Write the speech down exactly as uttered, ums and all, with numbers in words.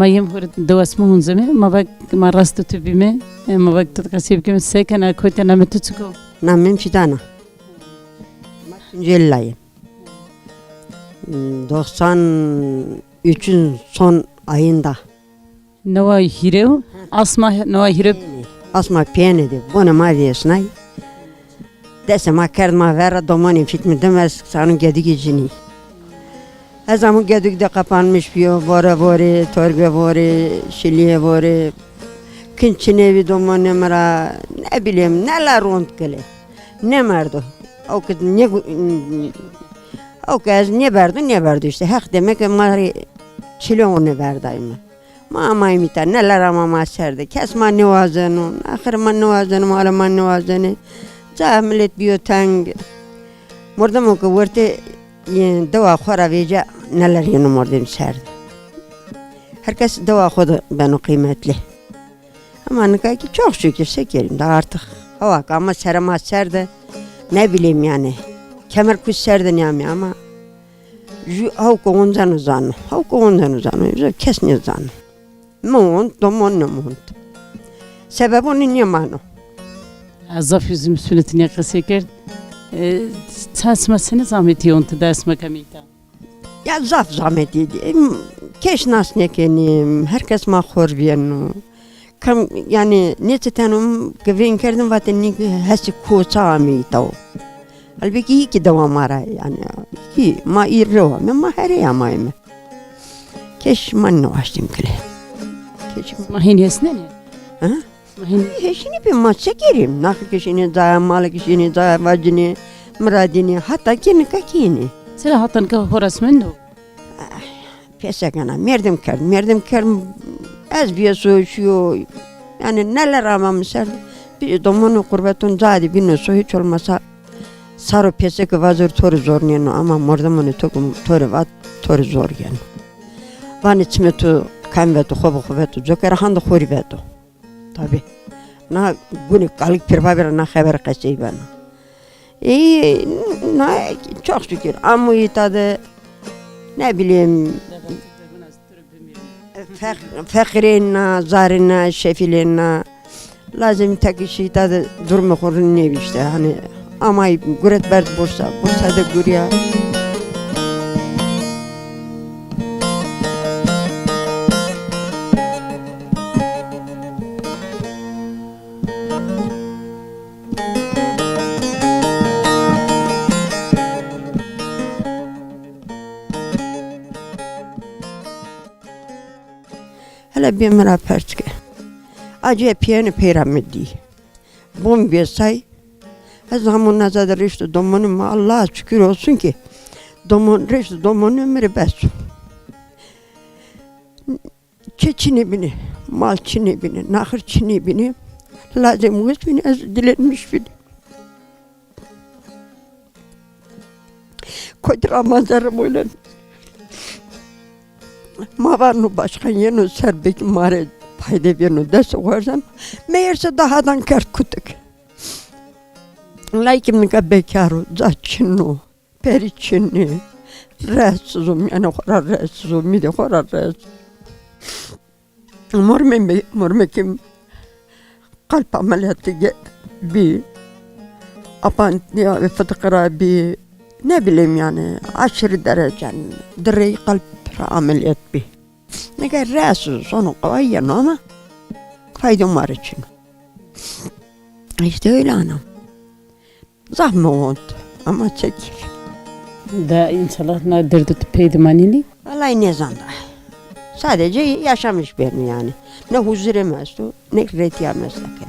Ma yem hur dewa sima Hunzeme, ma vak ma rasto tu bîme, e, ma vak tu qesî bikîme, se kena, kotî, namê tu çik o? Namê mi Fîdan a. Ma Tunceli layê. Doksan üçün son ayında. Newa hîrew, asma newa hîrew. Asma pîyene de, bonê ma vêsnay. Destê ma kerd ma ver ra, domonê fîtmi dim ez sano gedugê cinî. Ez amo gedug de qapanmiş bîyo, vore vorê, torbe vorê, şilîye vorê. Kin çinê bî domonê mi ra, ne bileyim, ne la rond gilê. Nêmerdo. Ew ke nê-, ew ke ez nêberdo, nêberdo îşte. Heq demek ke ma rê çile onê verdayme. Ma amayîm îta, neler ama ma ser de. Kes ma nêwazeno, axir ma nêwazeno, mala ma nêwazenê. Ca milet bîyo teng. Mordemo ke wertê, e, dewa xo ra vêca neler yeno mordem ser de. Her kes dewa xo de beno qîmetlî. Ama nika kî çok şükür, se kerîm da artık. Hawa ke ama sere ma ser de, ne bileyim yani. Kemerkûs ser de nîyamî ama. Ju, haw ke onceno zano, haw ke onceno zano, ju kes nêzano. Mi ont, domon nêmont. Sebebonî nêmano. Ya, zaf üzüm üstüne tinî qesey kerd. E, ça sima senî zahmetî ont da sima kamî îta? Ya, zaf zahmetî dî. Em, kes nas nêkenîm, her kes ma xor vîyeno. Kam, yanî, nêçiteno, ke veng kerdim, vatê nî hesî koça ameyî taw. Halbukî î kî dewa ma ra, yanî, î kî ma î rew ame, ma herey amayme. Keş ma nêwaştîm kile. Keş ma hîn hesnenê? Ha? Ma hîn hêşînî bî, ma se kerîm? Naxir kişînê caya, mal kişînê caya, vacinê, miradînê, hata kî nika kînê. Sera hata nika xo resmendo? Pêse kena, merdim kerd, merdim kerd, ez bîyeso şîyo, yanî neler ama mi ser, bir domonê qurbeton ca de bîno so, hiç olmasa saro pêse ke vazo to rê zornêno, ama mordemonê to ke to rê vat, to rê zor yeno. Vanê çimê to kam veto, xo bi xo veto, coke ra hande xo rê veto. Tabî. Na gunê kalik pêrva bîra na xeber qesey bena. Ey, na, çok şükür. Amo îta de, ne bileyim, feq-, feqîrên na, zarên na, şefîlên na. Lazim îta kî şî îta de durumê xo rind nêbî îşte. Hani amay guret berd Bursa, Bursa de gurîya. Hele bê mi ra pers ke. Acê pîyenê pey ra mi dî. Bon vêsay. Ez hamo naza de reşto domonê mi, Allah'a şükür olsun ki domon, reşto domonê mi rê bes o. Çê çinê bînê, mal çinê bînê, naxir çinê bînê. Lazê mi wes bînê, ez dilenmiş bînê. Kotî ra ma zerre moylen. Ma vano başkan yeno ser, belkî ma rê fayde vêno, dest xo erzeno. Meğerse daha dan kerd kutik. Layikê mi nika bekar o, ca çin o. Perî çinî. Rahatsız o, mîyanê xo ra rahatsız o, mîdê xo ra rahatsız. Mormê mi, mormekê mi qalp ameliyatî ge-, bî. Apantîya fitiqi ra bî. Ne bileyim yani, aşırı derecen di rey qalp ra ameliyat bî. Nika rahatsız o, sono qeway yeno ama faydo ma rê çin o. İşte öyle anam. Zaf mi ont, ama çekir. Da înşallah na derdo tu pey de manenî? Vallahi nêzan da. Sadece yaşamış beno yani. Ne huzurê mi esto, ne retîya mi esta ke.